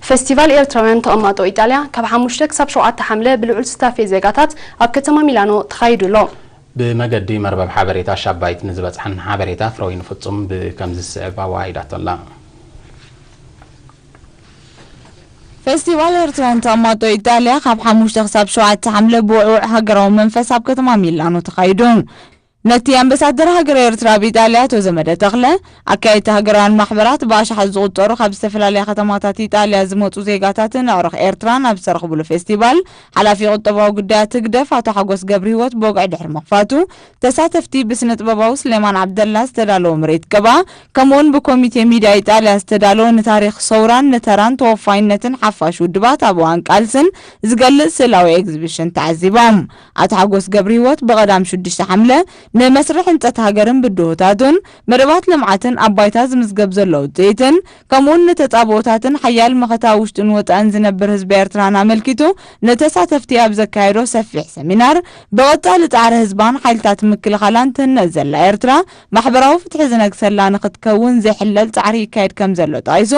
ፌስቲቫል ኤርትራውያን ተቐማጦ ኢጣልያ ካብ ሓሙሽተ ክሳብ ሸውዓተ ሓምለ ብልዑል ስታፌ ዜጋታት ኣብ ከተማ ሚላኖ ተኻይዱ ኣሎ። ብመገዲ መርበብ ሓበሬታ ሻባይት ንዝበጽሐን ሓበሬታ ፍረወይኒ ፍጹም ብከምዚ ዝስዕብ ኣወሃሂዳቶ ኣላ። ፌስቲቫል ኤርትራውያን ተቐማጦ ኢጣልያ ካብ ሓሙሽተ ክሳብ ሸውዓተ ሓምለ ብውዕዉዕ ሃገራዊ መንፈስ ኣብ ከተማ ሚላኖ ተኻይዱ። ነቲ ኣምባሳደር ሃገረ ኤርትራ ኣብ ኢጣልያ ኣቶ ዘመደ ተኽለ፣ ኣካየድቲ ሃገራውያን ማሕበራት ብኣሽሓት ዝቑጸሩ ካብ ዝተፈላለያ ከተማታት ኢጣልያ ዝመጹ ዜጋታትን ኣዕሩኽ ኤርትራን ኣብ ዝተረኽብሉ ፌስቲቫል፣ ሓላፊ ቁጠባዊ ጉዳያት ህግደፍ ኣቶ ሓጎስ ገብረሂወት ብወግዒ ድሕሪ ምኽፋቱ፣ ተሳተፍቲ ብስነ ጥበባዊ ስሌማን ዓብደላ ዝተዳለወ ምርኢት ቅብኣ፣ ከምኡውን ብኮሚቴ ሚድያ ኢጣልያ ዝተዳለወ ንታሪኽ ሰውራን ንተራን ተወፋይነትን ሓፋሽ ውድባት ኣብ እዋን ቃልስን ዝገልጽ ስእላዊ ኤግዚቢሽን ተዓዚቦም። ኣቶ ሓጎስ ገብረሂወት ብቐዳም ሽዱሽተ ሓምለ ንመስርሕ ህንጸት ሃገርን ብድሆታቱን፣ መደባት ልምዓትን ኣብ ባይታ ዝምዝገብ ዘሎ ውጽኢትን፣ ከምኡውን ንተጻብኦታትን ሓያል መኸታ ውሽጥን ወጻእን ዝነብር ህዝቢ ኤርትራን ኣመልኪቱ ንተሳተፍቲ ኣብ ዘካየዶ ሰፊሕ ሰሚናር፣ ብቐጻሊ ጻዕሪ ህዝባን ሓይልታት ምክልኻላን ትህነጽ ዘላ ኤርትራ፣ ማሕበራዊ ፍትሒ ዝነግሰላ ንኽትከውን ዘይሕለል ጻዕሪ ይካየድ ከም ዘሎ ጠቒሱ፣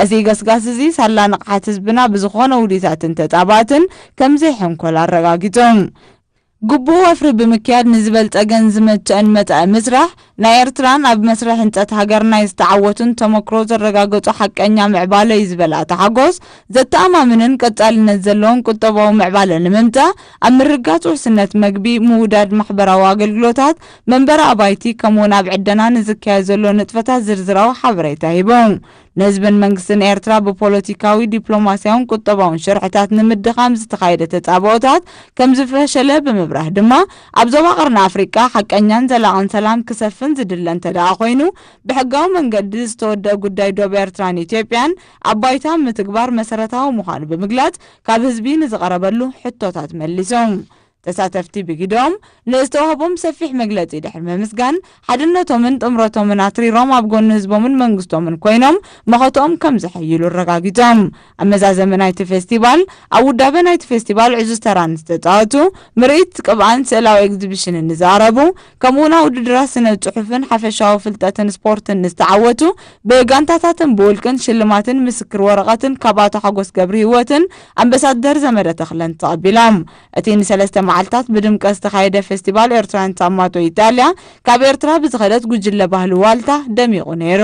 እዚ ገስጋስ እዚ ሳላ ንቕሓት ህዝብና ብዝኾነ ውዲታትን ተጻባእትን ከም ዘይሕንኮል ኣረጋጊጹ። ግቡእ ወፍሪ ብምክያድ ንዝበልጸገን ዝመቸአን መጻኢ ምስራሕ፣ ናይ ኤርትራን ኣብ መስርሕ ህንጸት ሃገርና ዝተዓወቱን ተመክሮ ዘረጋገጹ ሓቀኛ ምዕባለ እዩ ዝበለ ኣቶ ሓጎስ፣ ዘተኣማምንን ቀጻልነት ዘለዎን ቁጠባዊ ምዕባለ ንምምጻእ፣ ኣብ ምርጋጽ ውሕስነት መግቢ፣ ምውዳድ ማሕበራዊ ኣገልግሎታት፣ መንበሪ ኣባይቲ፣ ከምኡውን ኣብ ዕደና ንዝካየድ ዘሎ ንጥፈታት ዝርዝራዊ ሓበሬታ ሂቦም። ንህዝብን መንግስትን ኤርትራ ብፖለቲካዊ፣ ዲፕሎማስያውን ቁጠባውን ሽርሕታት ንምድኻም ዝተኻየደ ተጻብኦታት ከም ዝፈሸለ ብምብራህ ድማ፣ ኣብ ዞባ ቀርኒ ኣፍሪቃ ሓቀኛን ዘላቕን ሰላም ክሰፍን ዝድለ እንተደኣ ኮይኑ፣ ብሕጋዊ መንገዲ ዝተወደአ ጉዳይ ዶብ ኤርትራን ኢትዮጵያን ኣብ ባይታ ምትግባር መሰረታዊ ምዃኑ ብምግላጽ፣ ካብ ህዝቢ ንዝቐረበሉ ሕቶታት መሊሶም። ተሳተፍቲ ብግዶም ንዝተዋህቦም ሰፊሕ መግለጺ ድሕሪ ምምስጋን፣ ሓድነቶምን ጥምረቶምን ኣትሪሮም ኣብ ጎኒ ህዝቦምን መንግስቶምን ኮይኖም መኸትኦም ከም ዘሐይሉ ኣረጋጊጾም። ኣብ መዛዘሚ ናይቲ ፌስቲቫል፣ ኣብ ውዳበ ናይቲ ፌስቲቫል ዕዙዝ ተራ ንዝተጻወቱ፣ ምርኢት ቅብኣን ስእላዊ ኤግዚቢሽንን ንዝኣረቡ፣ ከምኡውን ኣብ ውድድራት ስነ ጽሑፍን ሓፈሻዊ ፍልጠትን ስፖርትን ንዝተዓወቱ፣ ብጋንታታትን ብውልቅን ሽልማትን ምስክር ወረቐትን ካብ ኣቶ ሓጎስ ገብረሂወትን ኣምባሳደር ዘመደ ተኽለን ተቐቢሎም። እቲ ንሰለስተ መዓልታት ብድምቀት ዝተኻየደ ፌስቲቫል ኤርትራውያን ተቐማጦ ኢጣልያ፣ ካብ ኤርትራ ብዝኸደት ጉጅለ ባህሊ ዋልታ ደሚቑ ነይሩ።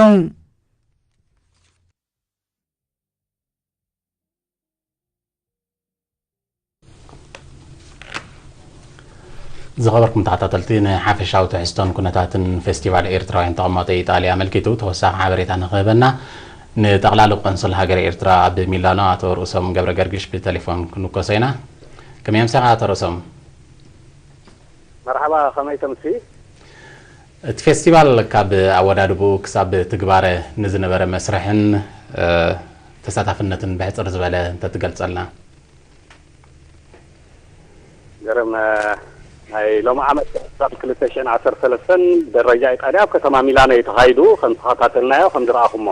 ዝኸበርኩም ተኸታተልቲ፣ ንሓፈሻዊ ትሕዝቶን ኩነታትን ፌስቲቫል ኤርትራውያን ተቐማጦ ኢጣልያ ኣመልኪቱ ተወሳኺ ሓበሬታ ንኽህበና፣ ንጠቕላሊ ቆንስል ሃገረ ኤርትራ ኣብ ሚላኖ ኣቶ ርእሶም ገብረ ገርግሽ ብቴሌፎን ክንውከሶ ኢና። ከመይ ኣምሰኻ ኣቶ ርእሶም? መርሓባ፣ ከመይ ተምሲ? እቲ ፌስቲቫል ካብ ኣወዳድብኡ ክሳብ ትግባረ ንዝነበረ መስርሕን፣ እ፣ ተሳታፍነትን ብሕጽር ዝበለ እንተትገልጸልና። ገረም፣ እ፣ ናይ ሎሚ ዓመት ክሳብ ክልተ ሽሕን ዓሰርተ ሰለስተን ደረጃ ኢጣልያ ኣብ ከተማ ሚላኖ እዩ ተኻይዱ፣ ከም ተኸታተልናዮ፣ ከም ዝረኣኹሞ።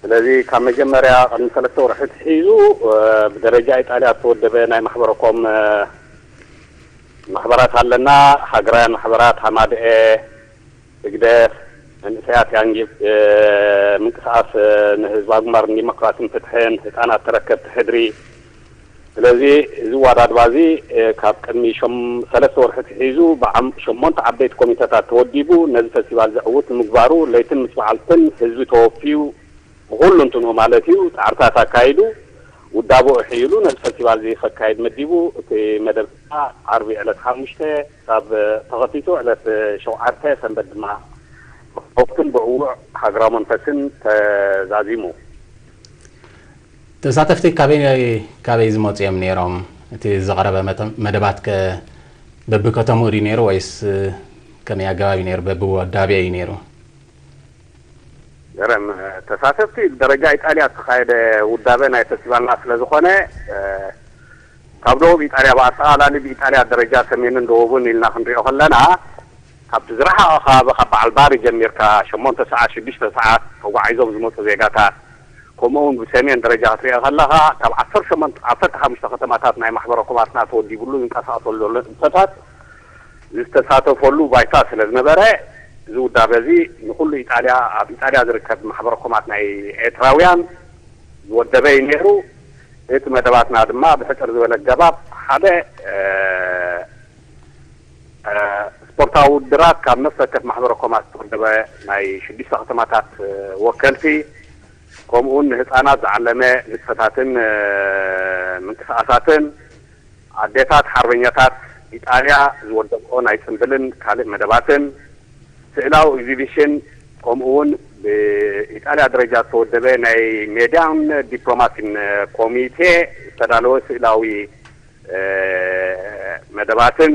ስለዚ ካብ መጀመርያ ቅድሚ ሰለስተ ወርሒ ኣትሒዙ፣ እ፣ ብደረጃ ኢጣልያ ዝተወደበ ናይ ማሕበረኮም፣ እ፣ ማሕበራት ኣለና። ሃገራውያን ማሕበራት፣ ሃማደኤ፣ ህግደፍ፣ መንእሰያት ያንጊ፣ እ፣ ምንቅስቃስ፣ እ፣ ንህዝባዊ ግንባር ንዲሞክራሲን ፍትሕን፣ ህጻናት ተረከብቲ ሕድሪ። ስለዚ እዚ ኣወዳድባ እዚ፣ እ፣ ካብ ቅድሚ ሸም-፣ ሰለስተ ወርሒ ኣትሒዙ ብዓም-፣ ሸሞንተ ዓበይቲ ኮሚተታት ተወዲቡ ነዚ ፈስቲቫል ዘዕውት ንምግባሩ ለይትን ምስ መዓልትን ህዝቢ ተወፍዩ ብኹሉ እንትንኡ ማለት እዩ፣ ጻዕርታት ኣካይዱ፣ ውዳበኡ ሕይሉ ነዚ ፈስቲቫል እዚ ከካይድ መዲቡ፣ እቲ መደብ ድማ ዓርቢ ዕለት ሓሙሽተ ካብ ተኸፊቱ፣ ዕለት ሸውዓተ ሰንበት ድማ ብወቅትን ብዕዉዕ ሃገራዊ መንፈስን ተዛዚሙ። ተሳተፍቲ ካበይ፣ ካበይ ዝመጹ እዮም ነይሮም? እቲ ዝቐረበ መተ-፣ መደባት ከ በብከተምኡ ድዩ ነይሩ ወይስ ከመይ ኣገባብ እዩ ነይሩ? በብወዳቤ እዩ ነይሩ? ገረም፣ ተሳተፍቲ ብደረጃ ኢጣልያ ዝተኻየደ ውዳበ ናይ ፈስቲቫልና ስለ ዝኾነ፣ እ፣ ካብ ደቡብ ኢጣልያ ብኣጠቓላሊ ብኢጣልያ ደረጃ ሰሜንን ደቡብን ኢልና ክንሪኦ ከለና፣ ካብቲ ዝረሓቐ ከባቢ ካብ በዓል ባሪ ጀሚርካ ሸሞንተ ሰዓት፣ ሽዱሽተ ሰዓት ተጓዒዞም ዝመጹ ዜጋታት፣ ከምኡ እውን ብሰሜን ደረጃ ክትሪኦ ከለኻ ካብ ዓሰርተ ሸሞንተ፣ ዓሰርተ ሓሙሽተ ከተማታት ናይ ማሕበረ ኮማትና ተወዲብሉ ዝንቀሳቐሰሉ ዘሎ ንጥፈታት ዝተሳተፈሉ ባይታ ስለ ዝነበረ፣ እዚ ውዳበ እዚ ንኹሉ ኢጣልያ፣ ኣብ ኢጣልያ ዝርከብ ማሕበረ ኮማት ናይ ኤርትራውያን ዝወደበ እዩ ነይሩ። እቲ መደባትና ድማ ብሕጽር ዝበለ ኣገባብ ሓደ፣ እ፣ እ፣ ስፖርታዊ ውድድራት ካብ ነፍሲ ወከፍ ማሕበረ ኮማ ዝተወደበ ናይ ሽዱሽተ ከተማታት፣ እ፣ ወከልቲ፣ ከምኡውን ንህጻናት ዝዓለመ ንጥፈታትን፣ እ፣ ምንቅስቃሳትን፣ ኣዴታት ሓርበኛታት ኢጣልያ ዝወደብኦ ናይ ጽምብልን ካልእ መደባትን፣ ስእላዊ ኤግዚቢሽን፣ ከምኡ እውን ብኢጣልያ ደረጃ ዝተወደበ ናይ ሜድያን ዲፕሎማሲን ኮሚቴ ዝተዳለወ ስእላዊ፣ እ፣ መደባትን፣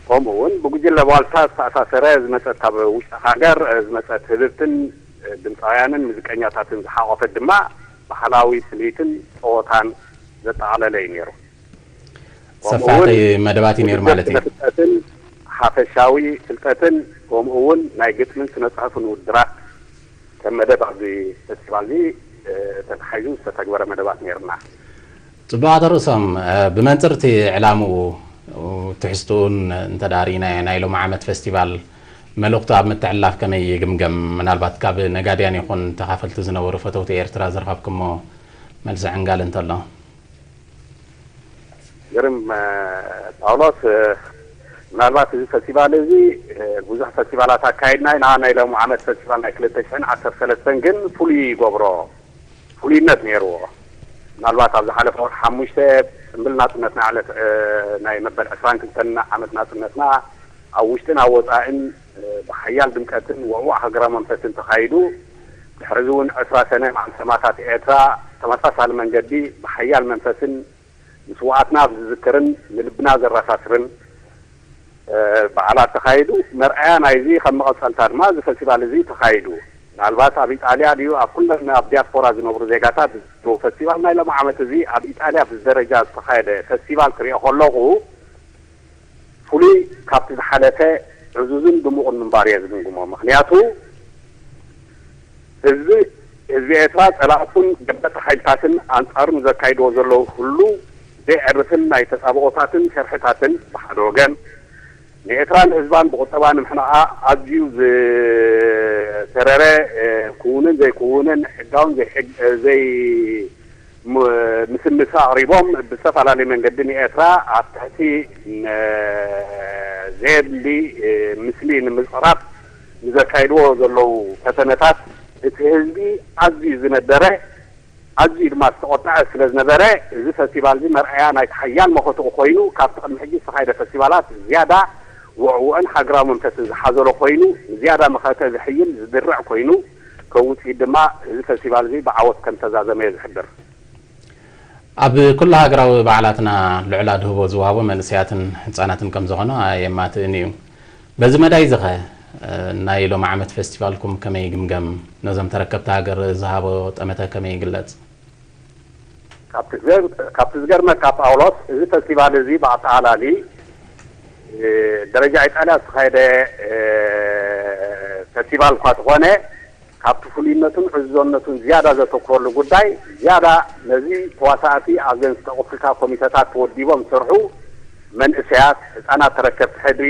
ከምኡ እውን ብጉጅለ ዋልታ ዝተኣሳሰረ ዝመጸት ካብ ውሽጢ ሃገር ዝመጸት ህብብትን ድምፃውያንን ሙዚቀኛታትን ዝሓቆፈት ድማ ባህላዊ ትልሂትን ጸወታን ዘጠቓለለ እዩ ነይሩ። ከምኡ ሰፋሒ እውን መደባት እዩ ነይሩ ውድድር ማለት እዩ። ስነ ፍልጠትን ሓፈሻዊ ፍልጠትን፣ ከምኡ እውን ናይ ግጥምን ስነ ጽሑፍን ውድድራት ከም መደብ ኣብዚ ፈስቲቫል እዚ፣ እ፣ ተታሒዙ ዝተተግበረ መደባት ነይርና። ጽቡቕ ኣቶ ርእሶም፣ እ፣ ብመንጽር እቲ ዕላምኡ፣ ትሕዝትኡን እንተ ደኣ ርኢናዮ፣ ናይ ሎሚ ዓመት ፈስቲቫል መልእኽቱ ኣብ ምትሕልላፍ ከመይ ይግምገም? ምናልባት ካብ ነጋድያን ይኹን ተኻፈልቲ ዝነበሩ ፈተውቲ ኤርትራ ዝረኸብኩሞ መልሲ ዕንጋል እንተሎ። ግርም፣ እ፣ ጳውሎስ፣ እ፣ ምናልባት እዚ ፈስቲቫል እዚ፣ እ፣ ብዙሕ ፈስቲቫላት ኣካይድና ኢና። ናይ ሎሚ ዓመት ፈስቲቫል ናይ ክልተ ሽሕን ዓሰርተ ሰለስተን ግን ፍሉይ ይገብሮ። ፍሉይነት ነይርዎ። ምናልባት ኣብ ዝሓለፈ ወርሒ ሓሙሽተ ጽምብል ናጽነትና፣ ዕለት፣ እ፣ ናይ መበል ዕስራን ክልተን ዓመት ናጽነትና ኣብ ውሽጥን ኣብ ወጻእን፣ እ፣ ብሓያል ድምቀትን ውዕዉዕ ሃገራዊ መንፈስን ተኻይዱ። ድሕሪ እዚ እውን ዕስራ ሰነ መዓልቲ ሰማእታት ኤርትራ ተመሳሳሊ መንገዲ ብሓያል መንፈስን ንስውኣትና ኣብ ዝዝክርን ንልብና ዘረሳስርን፣ እ፣ በዓላት ተኻይዱ። መርኣያ ናይዚ ከም መቐጸልታ ድማ እዚ ፈስቲቫል እዚ ተኻይዱ። ምናልባት ኣብ ኢጣልያ ድዩ ኣብ ኩለን ኣብ ዲያስፖራ ዝነብሩ ዜጋታት ዝዝክርዎ ፈስቲቫል፣ ናይ ሎሚ ዓመት እዚ ኣብ ኢጣልያ ብዚ ደረጃ ዝተኻየደ ፈስቲቫል ክሪኦ ከለኹ ፍሉይ ካብቲ ዝሓለፈ ዕዙዝን ድሙቕን ምንባሩ እየ ዝግምግሞ። ምኽንያቱ ህዝቢ፣ ህዝቢ ኤርትራ ጸላእቱን ገበቲ ሓይልታትን ኣንጻሩ ንዘካይድዎ ዘለዉ ኩሉ ዘየዕርፍን ናይ ተጻብኦታትን ሸርሕታትን ብሓደ ወገን፣ ንኤርትራን ህዝባን ብቁጠባ ንምሕናቓ ኣዝዩ ዝተረረ፣ እ፣ ክውንን ዘይክውንን፣ ሕጋውን ዘይሕግ-፣ እ፣ ዘይ-፣ ም-፣ ምስምስ ኣቕሪቦም ብዝተፈላለየ መንገዲ ንኤርትራ ኣብ ትሕቲ ን-፣ ዘየድሊ፣ እ፣ ምስሊ ንምጽራብ ንዘካይድዎ ዘለዉ ፈተነታት እቲ ህዝቢ ኣዝዩ ዝነደረ፣ ኣዝዩ ድማ ዝተቖጠዐ ስለ ዝነበረ፣ እዚ ፈስቲቫል እዚ መርኣያ ናይቲ ሓያል መኸትኡ ኮይኑ፣ ካብቲ ቅድሚ ሕጂ ዝተኻየደ ፈስቲቫላት ዝያዳ ውዕውዕን ሃገራዊ መንፈስን ዝሓዘሎ ኮይኑ፣ ዝያዳ መኸተ ዝሕይል ዝድርዕ ኮይኑ፣ ከም ውጽኢት ድማ እዚ ፈስቲቫል እዚ ብዓወት ከም ተዛዘመ እየ ዝሕብር። ኣብ ኩሉ ሃገራዊ በዓላትና ልዑል ኣድህቦ ዝወሃቦ መንእሰያትን ህጻናትን ከም ዝኾኑ ኣየማትእን እዩ። በዚ መዳይ እዚ ኸ፣ እ፣ ናይ ሎሚ ዓመት ፈስቲቫልኩም ከመይ ይግምገም? ነዞም ተረከብቲ ሃገር ዝሃቦ ጠመተ ከመይ ይግለጽ? ካብቲ ዝገር-፣ ካብቲ ዝገርመካ ጳውሎስ፣ እዚ ፈስቲቫል እዚ ብኣጠቓላሊ፣ እ፣ ደረጃ ኢጣልያ ዝተኻየደ፣ እ፣ ፈስቲቫል እኳ ተኾነ፣ ካብቲ ፍሉይነቱን ዕዙዝነቱን ዝያዳ ዘተኩረሉ ጉዳይ፣ ዝያዳ ነዚ ተዋሳእቲ ኣብ ዘንስተ ኣፍሪካ ኮሚተታት ተወዲቦም ዝሰርሑ መንእሰያት፣ ህፃናት ተረከብቲ ሕድሪ፣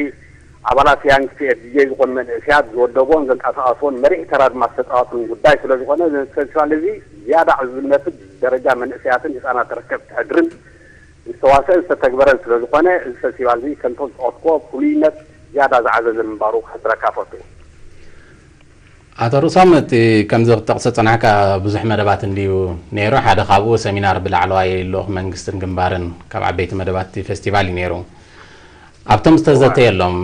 ኣባላት ያንግ ፒ ኤፍ ዲ ጄ ዝኾኑ መንእሰያት ዝወደቦን ዘንቀሳቐስዎን መሪሕ ተራ ድማ ዝተፃወቱን ጉዳይ ስለ ዝኾነ፣ እዚ ፈስቲቫል እዚ ዝያዳ ዕዙዝነትን ደረጃ መንእሰያትን ህፃናት ተረከብቲ ሕድርን ዝተዋሰአን ዝተተግበረን ስለ ዝኾነ፣ እዚ ፈስቲቫል እዚ ከምቶም ዝጠቐስክዎ ፍሉይነት ዝያዳ ዝዓዘዘ ምንባሩ ክሕብረካ እፈቱ። ኣቶ ርእሶም፣ እቲ ከምዚ ክትጠቕሶ ዝጸናሕካ ብዙሕ መደባት እንድዩ ነይሩ። ሓደ ካብኡ ሰሚናር ብላዕለዋይ ልኡኽ መንግስትን ግንባርን ካብ ዓበይቲ መደባት እቲ ፈስቲቫል እዩ ነይሩ። ኣብቶም ዝተዘተየሎም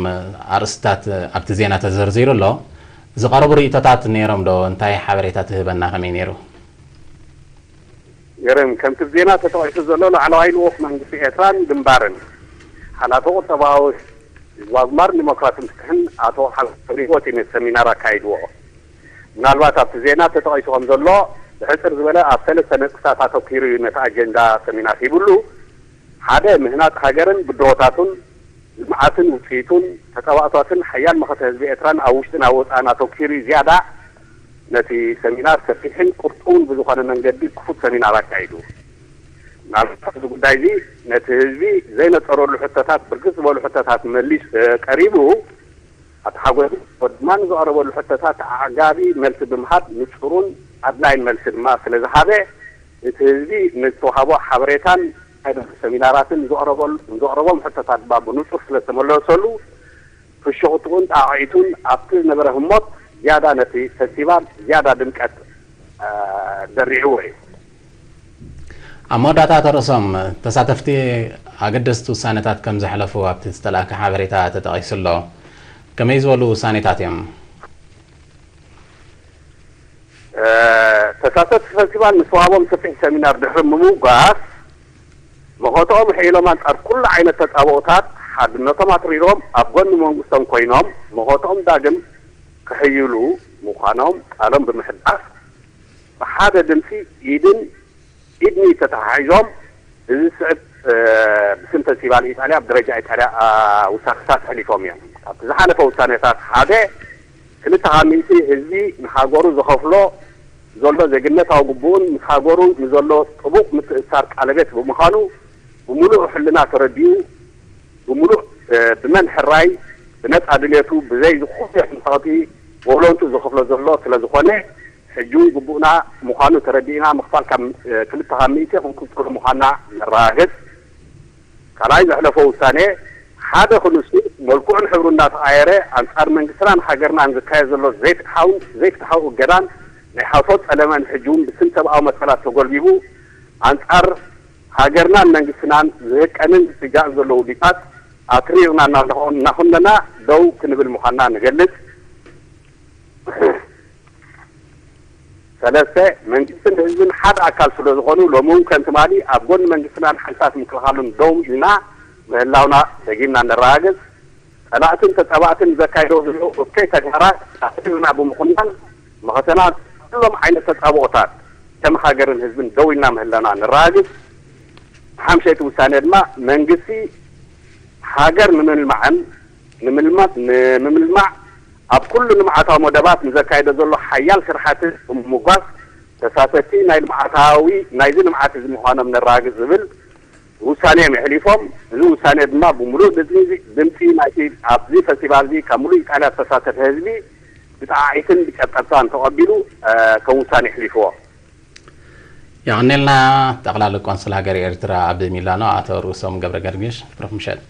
ኣርእስትታት ኣብቲ ዜና ተዘርዚሩ ኣሎ። ዝቐረቡ ርእይቶታት ነይሮም ዶ? እንታይ ሓበሬታ ትህበና? ከመይ ነይሩ? ግርም፣ ከምቲ ዜና ተጠቒሱ ዘሎ፣ ላዕለዋይ ልኡኽ መንግስቲ ኤርትራን ግንባርን፣ ሓላፊ ቁጠባዊ ህዝባዊ ግንባርን ዲሞክራሲን ፍትሕን ኣቶ ሓጎስ ገብረሂወት እዩ ነቲ ሰሚናር ኣካይድዎ። ምናልባት ኣብቲ ዜና ተጠቒሱ ከም ዘሎ፣ ብሕጽር ዝበለ ኣብ ሰለስተ ነጥብታት ኣተኲሩ እዩ ነቲ ኣጀንዳ ሰሚናር ሂብሉ። ሓደ፣ ምህናጽ ሃገርን ብድሆታቱን፣ ልምዓትን ውጽኢቱን፣ ተጻባእቶታትን ሓያል መኸተ ህዝቢ ኤርትራን ኣብ ውሽጥን ኣብ ወጻእን ኣተኲሩ እዩ ዝያዳ ነቲ ሰሚናር ሰፊሕን ቁርጥውን ብዝኾነ መንገዲ ክፉት ሰሚናር ኣካይዱ። ምናልባት ኣብዚ ጉዳይ እዚ ነቲ ህዝቢ ዘይነጸረሉ ሕቶታት፣ ብርግጽ ዝበሉ ሕቶታት መሊስ፣ እ፣ ቀሪቡ፣ ኣቶ ሓጎስ ድማ ንዝቐረበሉ ሕቶታት ኣዕጋቢ መልሲ ብምሃብ ንጹሩን ኣድላይን መልሲ ድማ ስለ ዝሃበ፣ እቲ ህዝቢ ንዝተዋህቦ ሓበሬታን ናይ ደርፊ ሰሚናራትን ዘቕረበሉ-፣ ዘቕረቦም ሕቶታት ድማ ብንጹር ስለ ዝተመለሰሉ፣ ፍሽኽትኡን ጣቕዒቱን ኣብቲ ዝነበረ ህሞት ዝያዳ ነቲ ፈስቲቫል ዝያዳ ድምቀት፣ እ፣ ደሪዕዎ እዩ። ኣብ መወዳእታ ተርእሶም ተሳተፍቲ ኣገደስቲ ውሳኔታት ከም ዘሕለፉ ኣብቲ ዝተላእከ ሓበሬታ ተጠቒሱ ኣሎ። ከመይ ዝበሉ ውሳኔታት እዮም? እ፣ ተሳተፍቲ ፈስቲቫል ንዝተዋህቦም ሰፊሕ ሰሚናር ድሕሪ ምምጓስ፣ መኸተኦም ውሒሎም ኣንጻር ኩሉ ዓይነት ተጻብኦታት ሓድነቶም ኣትሪሮም ኣብ ጎኒ መንግስቶም ኮይኖም መኸተኦም ዳግም ክሕይሉ ምዃኖም ቃሎም ብምሕዳስ፣ ብሓደ ድምጺ ኢድን ኢድኒ ተተሓሒዞም፣ እዚ ዝስዕብ፣ እ፣ ብስም ፈስቲቫል ኢጣልያ ኣብ ደረጃ ኢጣልያ፣ እ፣ ውሳኔታት ኣሕሊፎም እዮም። ካብቲ ዝሓለፈ ውሳኔታት ሓደ፣ ክልተ ካብ ሚእቲ ህዝቢ ንሃገሩ ዝኸፍሎ ዘሎ ዜግነታዊ ግቡኡን ምስ ሃገሩ ንዘሎ ጥቡቕ ምትእስሳር ቃለቤት ብምዃኑ፣ ብምሉእ ሕልና ተረዲኡ፣ ብምሉእ፣ እ፣ ብመን ሕራይ፣ ብነጻ ድሌቱ፣ ብዘይ ዝኾነ ሕንሳወቲ ወለንቱ ዝኸፍሎ ዘሎ ስለ ዝኾነ፣ ሕጂ እውን ግቡእና ምዃኑ ተረዲእና፣ ምኽፋል ካብ፣ እ፣ ክልተ ካብ ሚእቲ ክንቅጽሎ ምዃንና ነረጋግጽ። ካልኣይ ዘሕለፎ ውሳኔ፣ ሓደ ክንሱ መልክዑን ሕብሩ እናተቓየረ ኣንጻር መንግስትናን ሃገርናን ዝካየድ ዘሎ ዘይፍትሓውን ዘይፍትሓዊ እገዳን ናይ ሓሶት ጸለመን ሕጂ እውን ብስም ሰብኣዊ መሰላት ተጎልቢቡ ኣንጻር ሃገርናን መንግስትናን ዝህቀንን ዝስጋእን ዘሎ ውዲታት ኣትሪርና እናኾ-፣ እናኾነና ደው ክንብል ምዃንና ንገልጽ። ሰለስተ፣ መንግስትን ህዝብን ሓደ ኣካል ስለ ዝኾኑ፣ ሎሚ እውን ከም ትማሊ ኣብ ጎኒ መንግስትናን ሓይልታት ምክልኻሉን ደው ኢልና ምህላውና ደጊምና ነረጋግጽ። ጸላእትን ተጻባእትን ዘካይዶ ዘለዉ እከይ ተግባራት ኣትሪርና ብምኹናን፣ መኸተና ኩሎም ዓይነት ተጻብኦታት ከም ሃገርን ህዝብን ደው ኢልና ምህላና ነረጋግጽ። ሓምሸይቲ ውሳኔ ድማ፣ መንግስቲ ሃገር ንምልማዕን ንምልማ-፣ ንምምልማዕ ኣብ ኩሉ ልምዓታዊ መደባት ንዘካይዶ ዘሎ ሓያል ስራሓት ብምምጓስ፣ ተሳተፍቲ ናይ ልምዓታዊ፣ ናይዚ ልምዓት እዚ ምዃኖም ነረጋግጽ ዝብል ውሳኔ እዮም የሕሊፎም። እዚ ውሳኔ ድማ ብምሉእ ድምጺ፣ ድምጺ ናይቲ ኣብዚ ፈስቲቫል እዚ ካብ ምሉእ ኢጣልያ ዝተሳተፈ ህዝቢ ብጣዕዒትን ብጨብጨብታን ተቐቢሉ፣ እ፣ ከም ውሳኔ የሕሊፍዎ። የቐኔልና። ጠቕላሊ ቆንስል ሃገር ኤርትራ ኣብ ሚላኖ ኣቶ ርእሶም ገብረ ገርግሽ። ብሩኽ ምሸት።